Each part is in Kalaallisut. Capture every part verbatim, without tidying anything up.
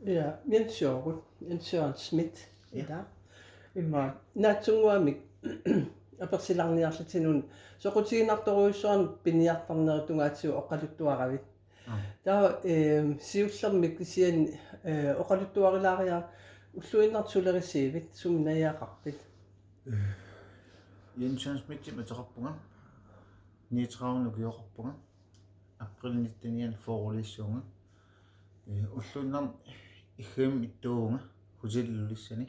Ja, Jens Jørgen, Jens Jørgen Schmidt. Ja. Ja. Immaqa naatsunnguamik apersilaarniarlutit una soqutiginartorujussuarnik piniartarnerup tungaatigut oqaluttuaravit. Aa. Taava, ehm, siullermik kisianni, eh, oqaluttuarilaariaruk ulluinnarni sulerisiivit, sumi najugaqarpit? Eh, Jens Jørgen Schmidtimik ateqarpunga. Niogtredive ukioqarpunga. April nittenianni fyrreliissuunga. Eh, ulluinnarni F M-imi ittuuvunga, Hotel Ilulissani.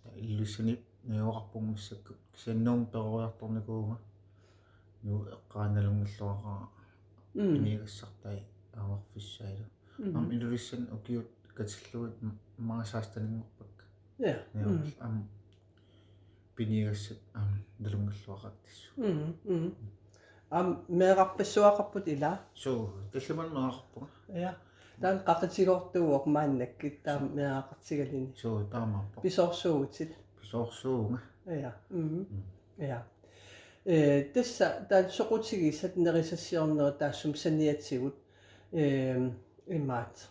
Taava Ilulissani najugaqarpunga massakkut, kisianni Nuummi peroriartornikuuvunga. Nuup eqqaani nalunngilluaqaara. Mm. Piniagassartai aavarfissaalu. Mm. Aamma Ilulissani ukiut katillugit m-, maasaastaninngorpakka. Ja. Ja, mm. Aamma piniagassat aamma nalunngilluaqaat tassa. Mm, mm. Aamma meerarpassuaqarput ilaa? Suu, tallimanik meeraqarpunga. Ja. Taanna qaqutigoortuuvoq maannakkut taama meeraqartigaluni. Suu, taamaappoq. Pisoorsuuvutit? Pisoorsuuvunga. Ja. Mm. Mm. Ja. Eh, tassa taanna soqutigisat nerisassiornerit taassuma saniatigut, eh, imaattoq.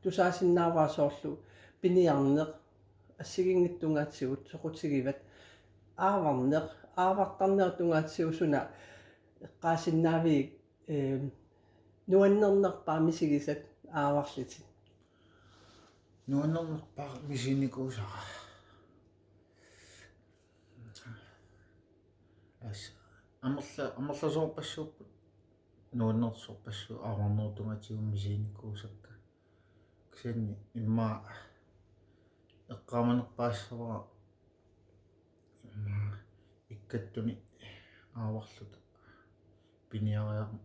Tusaasinnaavara soorlu piniarneq assigiinngitsut tungaatigut soqutigivat, aavarneq, aavartarnerup tungaatigut suna eqqaasinnaaviuk, eh, nuannernerpaaq misigisat aavarlutit? Nuannernerpaaq misiginikuusara. As-, amerla-, amerlasoorpassuupput, nuannersoorpassuupput aavarnerup tungaatigut misiginikuusakka. Kisianni immaqa eqqaamanerpaassavara immaqa ikkattuni aavarluta piniariarneq.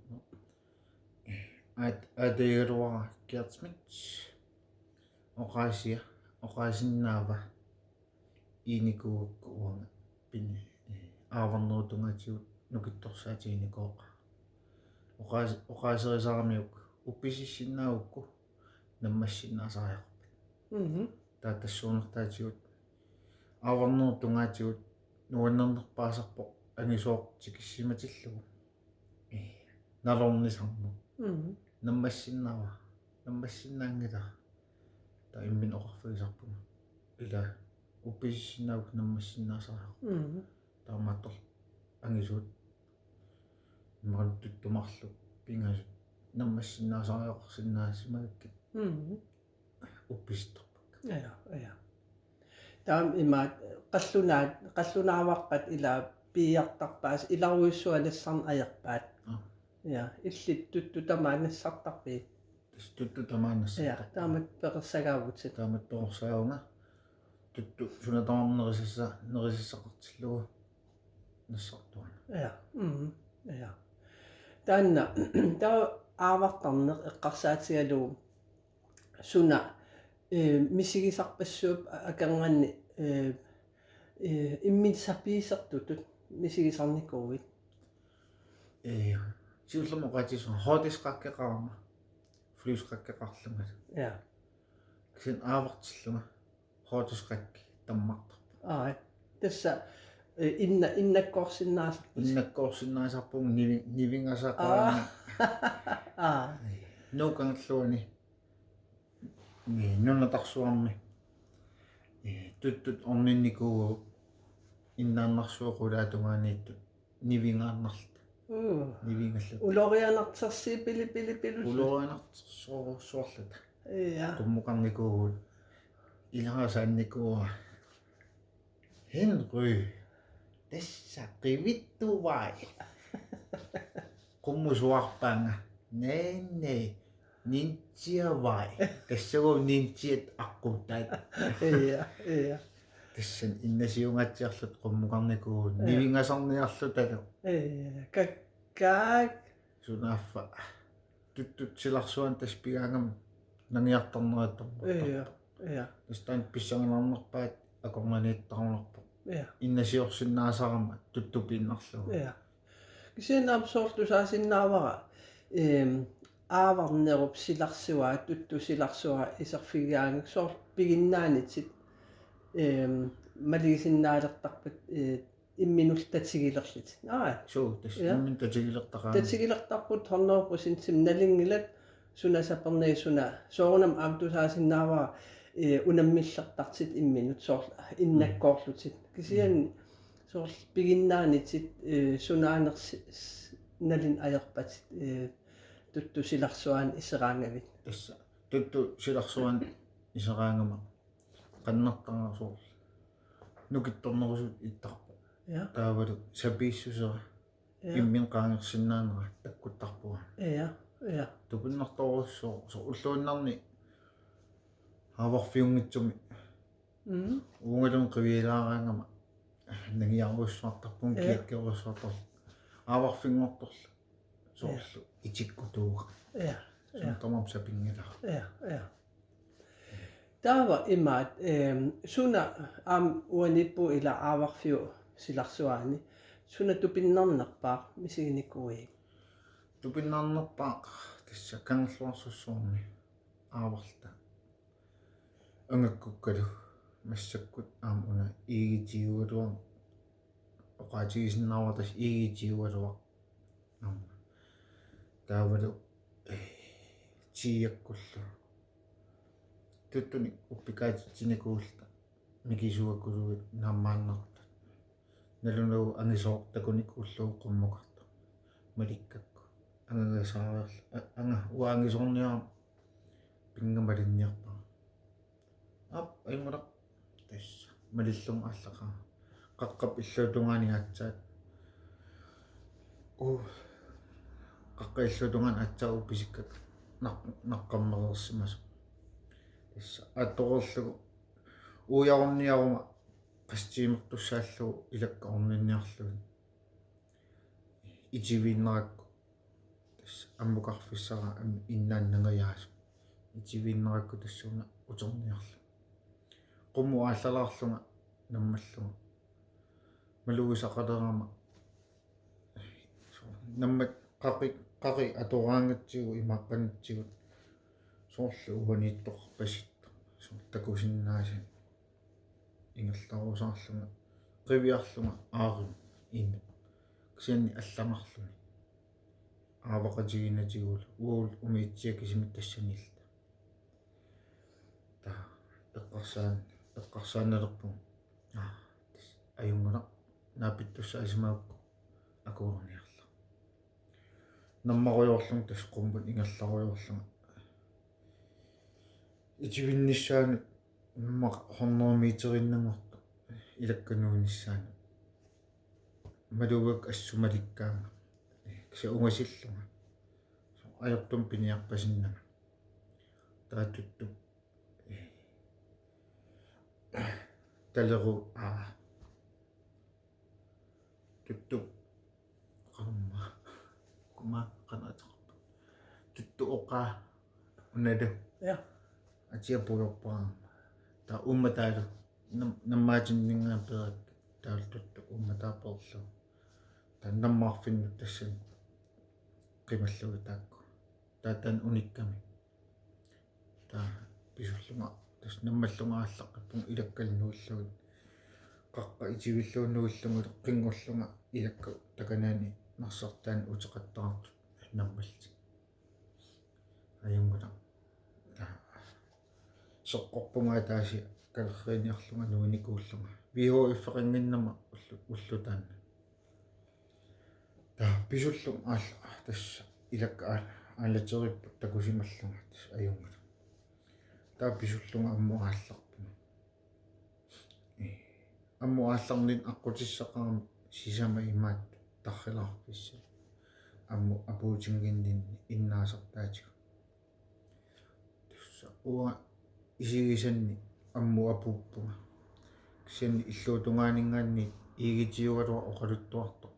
Aat-, aatagigaluara Gert Schmidt, oqaasia, oqaasinnaava, iinikuugakku uanga pini-, eh, aavarnerup tungaatigut nukittorsaatiginikooqaara. Oqaas-, oqaaserisaramiuk uppisissinnaagukku nammassinnaasariaqarpat. Mhm. Taava tassuunartaatigut aavarnerup tungaatigut nuannernerpaasarpoq angisooq tikissimatillugu. Ee, nalornisarneq. Mhm. Nammassinnaavara. Nammassinnaanngilara. Taava imminut oqarfigisarpunga. Ila uppisissinnaagukku nammassinnaasariaqarpoq. Mhm. Taamaattorli angisuut imaluunniit tuttut marluk pingasut nammassinnaasariaqarsinnaasimagukkit. Mhm. Uppisittarpakka. Ja, ja. Taava imaattoq qallunaat, qallunaavarput ila piiartarpaat, ilarujussuaq nassarneq ajorpaat. Aa. Ja, illit tuttut tamaat nassartarpit? Tassa tuttut tamaat nassartarput. Ja, taamatut perorsagaavutit. Taamatut perorsagaavunga. Tuttut suna tamarmi nerisassa-, nerisassaqartillugu nassartuarna. Ja, mm, ja. Taanna, taava aavartarneq eqqarsaatigalugu suna, eh, misigisarpassuupput akornanni, eh, eh, imminut sapiisertutut misigisarnikuuit? Eh, siullermik oqaatigissuunga hårddiskreqeqarama, flyskreqeqarlunga. Ja. Kisianni aavartillunga hårddiskreqi tammartarpoq. Aa, tassa, eh, inna-, innakkoorsinnaasarput. Innakkoorsinnaasarpunga nivi-, nivingasaqarami. Aa. Aa. Nuup kangerluani. Ni-, nunatarsuarmi. Eh, tuttut orninnikuuagut innaannarsuup qulaatungaaniittut nivingaannarluta. Mm. Nivingalluta. Ulorianartorsiut pili, pili, pilussuit. Ulorianartorsuarluta. Ja. Qummukarnikuuvugut. Ilaasaannikuuara: Henry, tassa qivittuvai. Qummusuarpaanga: Naamik, ninjiavai. Tassagu ninjiat aqqutaat. Ja, ja. Tassani innasiungaatsiarluta qummukarnikuuvugut. Ja. Nivingasarniarlutalu. Ja, kakkaak. Sunaaffa tuttut silarsuanut tassa pigaangami nangiartarnerattormat. Ja, ja. Tassa taanna pissanganarnerpaat akornanniittarunarpoq. Ja. Innasiorsinnaasarama tuttupiinnarlugu. Ja. Kisianni aamma soorlu tusaasinnaavara, ehm, aavarnerup silarsua, tuttut silarsua iserfigigaangakkit soorlu piginnaanitit, ehm, malugisinnaalertarpat, eh, imminullu tatigilerlutit. Aa. Suu, tassa. Ja. Imminut tatigilertaqaanga. Tatigilertarput hundrede procent nalunngilat, suna sapernagu suna soorunami aamma tusaasinnaavara, eh, unammillertartut imminnut soorlu innakkoorlutit. Kisianni soorlu piginnaanitit, eh, sunaanersi-, s-, nalin ajorpatit, eh, Tuttu silarsuaani iseraangavit. Tassa. Tuttu silarsuaani iseraangama qannertarasoorlu nukittornerusut ittarput. Ja. Taavalu sapiissusera. Ja. Imminut qaangersinnaanera takkuttarpunga. Ja, ja. Tupinnartorujussuuvoq soorlu ulluinnarni aavarfiunngitsumik. Mm. Uungalu qivialaaraangama nangiarujussuartarpunga. Ja. Kiakkiarujussuartarpunga. Aavarfinngortorlu. Soorlu. Ja. Itikkutuuga. Ja, ja. Soorlu tamarmik sapinngilara. Ja, ja. Taava imaat, ehm, suna aamma uaniippugut ila aavarfiup silarsuaani. Suna tupinnarnerpaaq misiginikuuiuk? Tupinnarnerpaaq tassa Kangerluarsussuarmi aavarta. Angakkukkalu massakkut aamma una iigitiugaluarlunga oqaatigisinnaavara tassa iigitiugaluarlunga aamma. Taavalu, eh, tiiakkullu. Tuttunik uppikaatitsinikuulluta mikisuakuluit naammaannartut. Nalunagu angisooq takunikuullugu qummukartoq. Malikkakku. Angagasaariarlu. A-, anga, uanga angisoorniarama pinnga malinniarpara. Aap, ajunngilaq. Tassa. Malillunga aallaqaanga. Qaqqap illuatungaani aatsaat. Uu. Qaqqap illuatungaani aatsaat upisikkat naq-, naqqammereersimasoq. Tassa. Aattoreerlugu. Uiarunniaruma qassit tiimertussaallugu ilakka orninniarlugit. Itiviinnerakku. Tassa ammukarfissara aamma innaannangajaasoq. Itiviinnerakku tassuuna uterniarlunga. Qummut aallalaarlunga nammallunga. Malugisaqalerama. Nammat qaqi, qaqi atoraangatsigu imaaqqanitsigut. Soorlu uaniittoqarpasittoq. Soorlu takusinnaasat. Ingerlarusaarlunga, qiviarlunga aarimut inuk. Kisianni allagarluni. Aavaqatigiinnatigullu, uagut umiatsiaq kisimik tassanilluta. Taava, eqqarsaan-, eqqarsaannalerpunga. Aa, tassa, ajunngilaq, naapittussaasimagukku, akueriniarlunga. Nammarujoorlunga tassa qummut ingerlarujoorlunga. Itivinnissaanut nammaq hundrede meteriinnanngortoq ilakka nuinissaanut. Malugakku assut malikkaanga. Kisianni ungasillunga. Ajortumik piniarpasinnanga. Taava Tuttup. Taleru, aa. Tuttup. Qamma. Qamma, qanoq ateqarpa. Tuttup oqaa. Unalu. Ja. Atia pujorpara. Taava uummataalu. Nam-, nammaatinninngaanniit peerakku. Taavalu Tuttup uummataa peerlugu. Taava nammarfinnut tassani. Qimallugit taakku. Taava taanna unikkami. Taava pisullunga, tassa nammallunga aallaqqippunga ilakkallu nuillugit. Qaqqap itivillugu nuillugu qinngullunga ilakka takanani narsartaani uteqattaartut nammallutik. Ajunngilaq. Taava seqqorpunga ataaseq kalerriiniarlunga nuinikuullunga. V H F-eqannginnama ullu-, ulloq taanna. Taava pisullunga aalla-, tassa ilakka aal-, aalateriipput takusimallunga tassa ajunngilaq. Taava pisullunga ammut aallarpunga. Ee, ammut aallarninni aqqutissaqarami sisamat imaattut tarrilaarfissat. Ammut apuutinnginninni innaasartaatigut. Tassa uanga isigisanni ammut apuuppunga. Kisianni illuatungaaninngaanniit iigitiugaluaq oqaluttuartoq.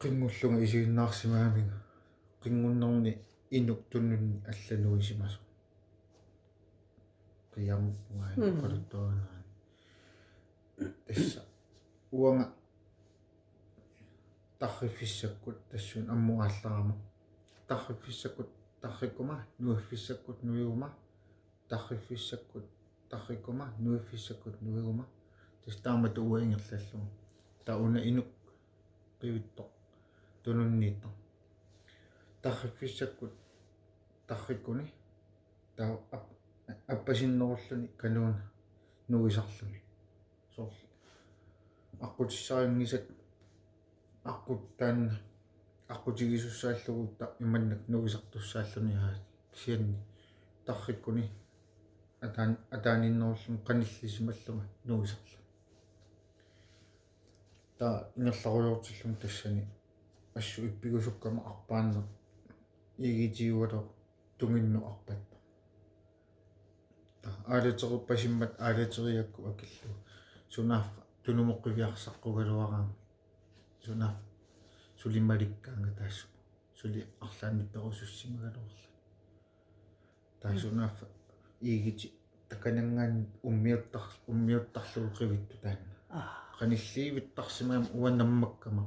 Qinngullunga isiginnaarsimagaminga. Qinngunnerni inuk tununni alla nuisimasoq. Qiamuppunga. Mhm. Oqaluttuarinerani. Tassa uanga tarriffissakkut tassuuna ammut aallarama. Tarriffissakkut tarrikkuma, nuiffissakkut nuiguma, tarriffissakkut tarrikkuma, nuiffissakkut nuiguma. Tassa taamatut uanga ingerlallugu. Taava una inuk qivittoq tununniittoq. Tarriffissakkut tarrikkuni, taava ap-, appasinnerulluni kanuuna nuisarluni. Soorlu aqqutissarinngisat aqqut taanna aqqutigisussaallugutta imannak nuisartussaalluni, aa, kisianni tarrikkuni ataan-, ataaninnerulluni qanillisimallunga nuisarluni. Taava ingerlarujoortillunga tassani assut ippigusukkama arpaannaq iigitiugaluaq tunginnut arpattoq. Taava aalatereerpasimmat aalateriakkut akillugu. Sunaaffa tunumut qiviarsaqqugaluaraangat. Sunaaffa suli malikkaangat taassuma. Suli arlaannik perusussimagaluarluni. Taava Mm. sunaaffa iigiti takananngaanniit ummiuttar-, ummiuttarlugu qivittut taanna. Aa. Qanilliivittarsimagama uanga nammakkama.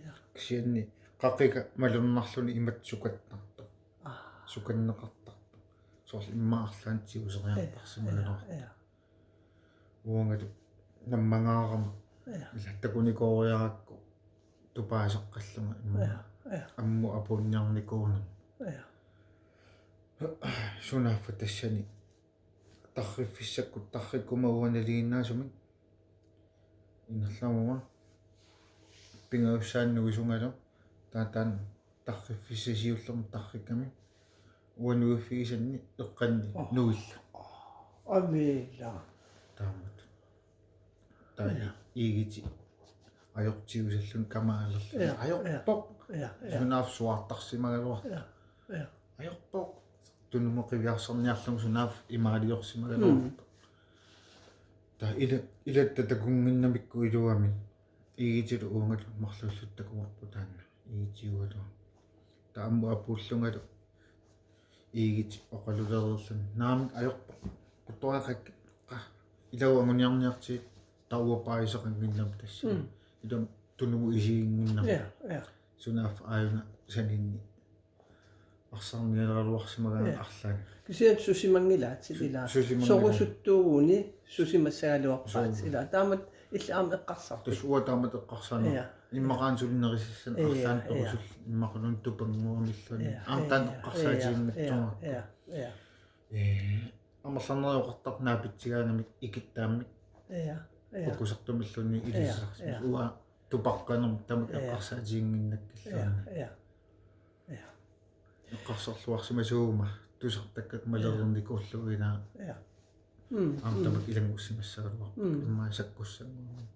Ja. Kisianni qaqika malunnarluni imatut sukattartoq. Aa. Sukanneqartartoq. Soorlu immaqa arlaannik tiguseriartarsimagaluartoq. Ja, ja. Uangalu nammangaarama. Ja. Ila takunikooriarakku tupaaseqqallunga immaqa. Ja, ja. Ammut apuunniarnikuunanga. Ja. Sunaaffa tassani tarriffissakkut tarrikkuma uanga nalinginnaasumik ingerlamuma pingajussaanut nuisungalu taava taanna tarriffissaq siullermik tarrikkami uanga nuiffigisanni eqqanni Oh. nuillugu. Amiila. Taamatut. Taava Ja. iigiti ajortiusalluni kamaalerluni. Ja, Ajorpoq. ja, ja. Sunaaffa suaartarsimagaluartoq. Ja, ja. Ajorpoq. Tunumut qiviarsarniarlugu sunaaffa imaaliorsimagaluartoq. Mm. Taava ila-, ilatta takunnginnamikku iluamik. Iigitilu uangalu marluulluta takuarput taanna. Iigitiugaluaq. Taava ammut apuullungalu iigiti oqalulereerluni. Naamik ajorpoq. Quttoriaqakkit. Qa. Ilavoq anguniarniartigit taava uanga paasisaqannginnama tassa. Mm. Ilami tunumut isiginnginnama. Ja, ja. Sunaaffa aajuna saninni arsarniaraluarsimagaanni Ja. arlaanni. Kisianni susimanngilaatit Su-, ilaa. susimanngilaatit. Sorusuttuuguni susimassagaluarpaat Suu. ilaa. Taamatut illit aamma eqqarsarpit. Tassa uanga taamatut eqqarsarama. Ja. Immaqaana suli nerisassanik Ja, arlaannik ja. perusullugu immaqaluunniit tupannguamilluunniit. Ja, Aamma taanna ja, eqqarsaatiginnittuarput. ja, ja, ja. Ee, amerlanerit oqartarput naapitsigaangamik ikittaammik Ja, ja. ukusartumilluunniit Ja, ilisarsimasut. ja. Uanga tupaqqanermut tamakku Ja. eqqarsaatiginnginnakkilluunniit. Ja, ja. Ja. Eqqarsarluarsimasuuguma tusartakkakka Ja. malereernikuullugu ilaa. Ja. Mm, Aamma mm. tamakku ilanngussimassagaluarput. Mm. Immaqa sakkussannguamik.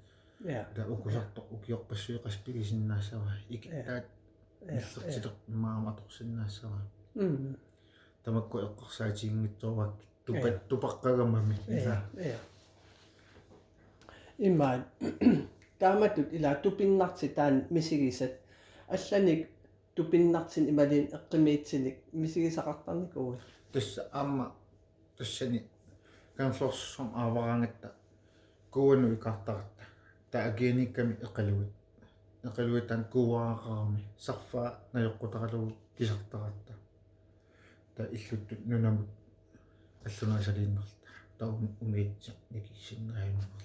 Ja. Taava ukusartoq ukiorpassuit qassit pigisinnaassavaat. Ikittaat Ja. Ja, millertileq ja. immaqa aamma atorsinnaassavaat. Mm. Tamakku eqqarsaatiginngitsoorpakka tupa-, Ja. tupaqqagamami. Ja, Ilaa. ja. Imaat. Taamatut ilaa tupinnartik taanna misigisat. Allanik tupinnartinik imaluunniit eqqumiitsinik misigisaqartarnikuuit? Tassa aamma tassani Kangerluarsussuarmi aavaraangatta kuuanut ikaartaratta. Taava akianiikkami eqaluit. Eqaluit taanna kuuaraqarami sarfaa najoqqutaralugu kisartaratta. Taava illuttut nunamut allunaasaliinnarluta. Taava un-, umiatsiaq nikissinnaajunnarlugu.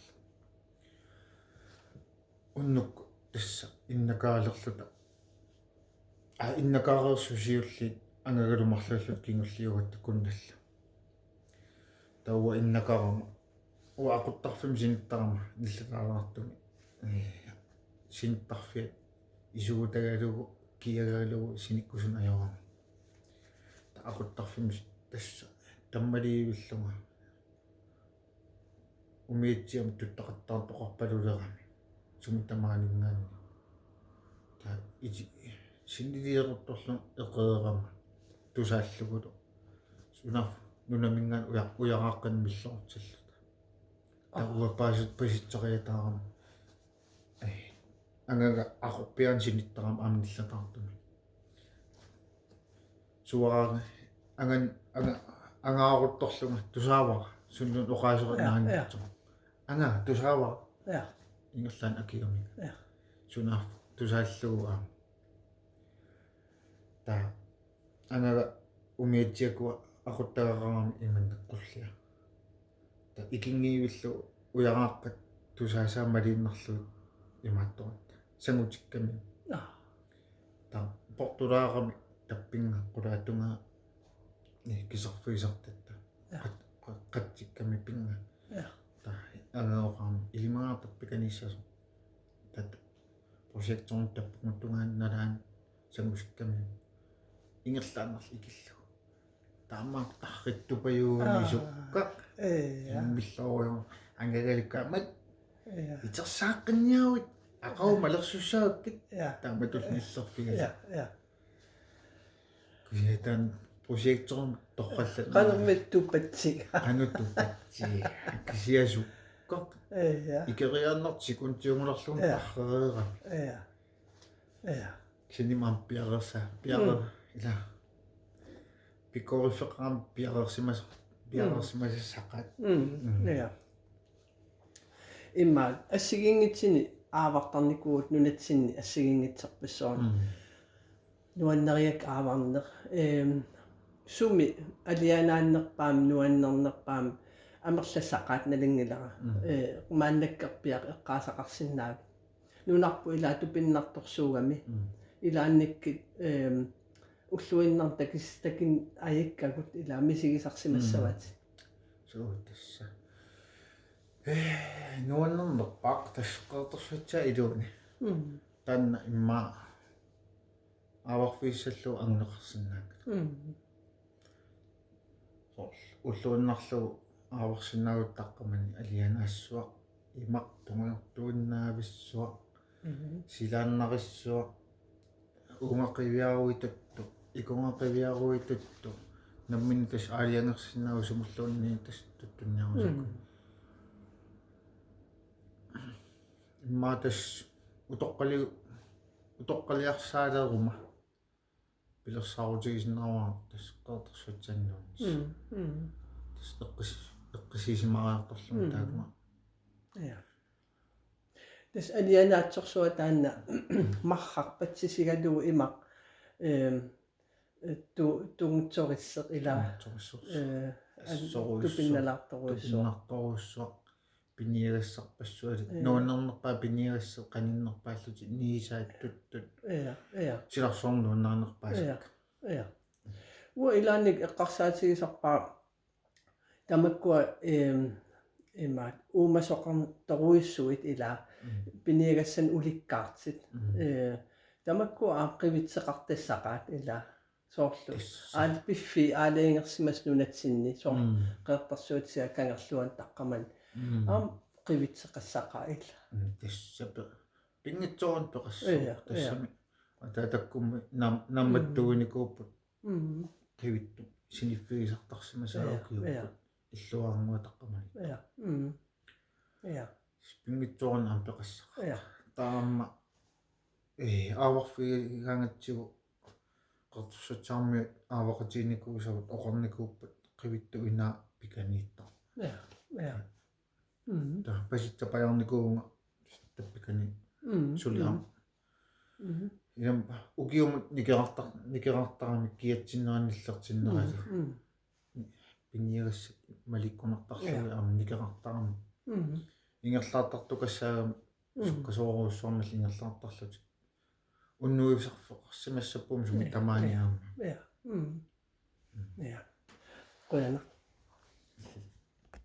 Unnukkut tassa innakaalerluta. Aa, innakaareersut siulliit angagalu marluulluta kingulliugatta kunnallu. Taava uanga innakarama. Uanga aquttarfimmi sinittarama nillataalaartumik. Ee, sinittarfiat isugutagalugu, kiagalugu sinikkusunneq ajorama. Taava aquttarfimmi tassa tammaliivillunga. Umiatsiamik tuttaqattaartoqarpalulerami sumi tamaaninngaanniit. Taava iti sinilioruttorlunga eqeerama tusaallugulu. Sunaaffa nunaminngaanniit uja-, ujaraaqqanik millorutsilluta. Taava Aa. uanga paasi-, pasitseriataarama. Ee, angaga aqorpiaani sinittarama aamma nillataartumik. Suaarami angan-, anga-, angaaruttorlunga tusaavara. Sunnun oqaaseqaat Ja, naanngitsoq. ja. Anga tusaavara. Ja. Ingerlaannaq akigamik. Ja. Sunaaffa tusaallugu aamma. Taava angaga umiatsiakua aquttagaqarami imannak qullia. Taava ikinngivillugu ujaraaqqat tusaasaat maliinnarlugit imaattoratta. Sangutikkami. Aa. Taava portulaarami tappinnga qulaatungaa Ni kisarfigisartatta. Ja. Qat- qat- qatsikkami pinnga. Ja. Ta angajoqaarami ilimagaartarput pikaniissasoq. Tat projektorneq tappunga tungaanut nalaani sangusikkami ingerlaannarlu ikillugu. Taamaattarrittupajugami Aa. Sukka. Ja. Immillorujussuaq angagalikkaammat. Ja. Itersaaqqinniaruit aqagu malersussaakkit. Ja. Taamatullu nillerfigalugu. Ja. Ja. Kisianni taanna projektorneq torrallat. Qanormi tuppatsi. Qanoq tuppatsi. Kisianni Sukka. Ja. Ikeriaannartoq sekundiunngulerlugu Ja. Tarrereera. Ja. Ja. Kisianni aamma piareersa. Piareer. Ila. Pikoriffeqarami piareersimas- piareersimasassaqaat. Mm. Ja. Immaqa assigiinngitsunik aavartarnikuuvutit nunatsinni assigiinngitsorpassuarnik. Mm. Nuanneriakkat aavarneq. Ehm, sumi alianaannerpaamik nuannernerpaamik amerlassaqaat nalunngilara. Mm. Eh, maannakkorpiaq eqqaasaqarsinnaavat. Nunarput ilaa tupinnartorsuugami. Mm. Ilaannikkut, ehm, ulluinnarni takis- takin ajikkagut ilaa misigisarsimassavatit. Suu tassa. Eh, nuannernerpaaq tassa Qeqertarsuatsiaat iluani. Mm. Taanna immaqa aavarfigissallugu anguneqarsinnaanngilaq. Mm. Soorlu ulluinnarlugu aavarsinnaaguttaqqamani alianaassuaq, imaq tungujortuinnaavissuaq, Mhm. silaannarissuaq, uunga qiviaruituttu, ikunga qiviaruituttu, nammineq tassa aalajangersinnaavugut sumulluunniit tassa tuttunniarusukku. Mm. Immaqa tassa utoqqali-, utoqqaliarsaaleruma pilersaarutigisinnaavara tassa Qeqertarsuatsiaannut. Mm. Mm. Tassa eqqis-, eqqissisimaariartorlunga Mm. taakuma. Ja. Tassa alianaatsorsuaq taanna marrarpatsisigalugu imaq, ehm, tu-, tungutsorisseq ilaa. Tungutsorisseq. Eh, Assorujussuaq. Tupinnalaartorujussuaq. Tupinnartorujussuaq. Piniagassarpassualit. Ja. Nuannernerpaaq piniagassat qaninnerpaallutik niisaattut. Ja, ja. Silarsuarmi nuannarinerpaasakka. Ja, ja. Uanga ilaanni eqqarsaatigisarpara tamakkua, ehm, ima uumasoqartorujussuit ilaa Mm. piniagassanik ulikkaartut. Mm. Eh, tamakkua aamma qivitseqartassaqaat ilaa soorlu. Tassa. Aal piffi aalajangersimasoq nunatsinni soorlu Mm. Qeqertarsuatsiaat Kangerluannut taqqamani. Mm. Aamma qivitseqassaqaat ilaa. Mm, tassa pe-, pinngitsoorani peqassaaq. Ja, Tassami. Ataatakkummi nam-, nammattuinikuupput. Mm. Qivittut siniffigisartarsimasaat Ja, ukiupput. Ja. Illuarnguataqqamani. Ja. Mm. Ja. Pinngitsoorani aamma peqassaqaat. Ja. Taama, eh, aavarfigigaangatsigu Qeqertarsuatsiaarmiut aavaqatiginikuusagut oqarnikuupput qivittut inaa pikaniittoq. Ja. Ja. Mm. Taava pasitsapajarnikuuvunga tappikani Mm. Suli aamma. Mm. Ilami ukiumut nikerartar-, nikerartarami kiatsinnerannik nillertinnerali. Mm. Piniagassat malikkunartarlugit Ja. aamma nikerartarami. Mm. Ingerlaartartukassaagami Mm. sukkasoorujussuarmillu ingerlaartarlutik. Unnuisarfeqarsimassappugut sumi Ja. tamaani Ja. aamma. Ja. Mm. Ja. Qujanaq.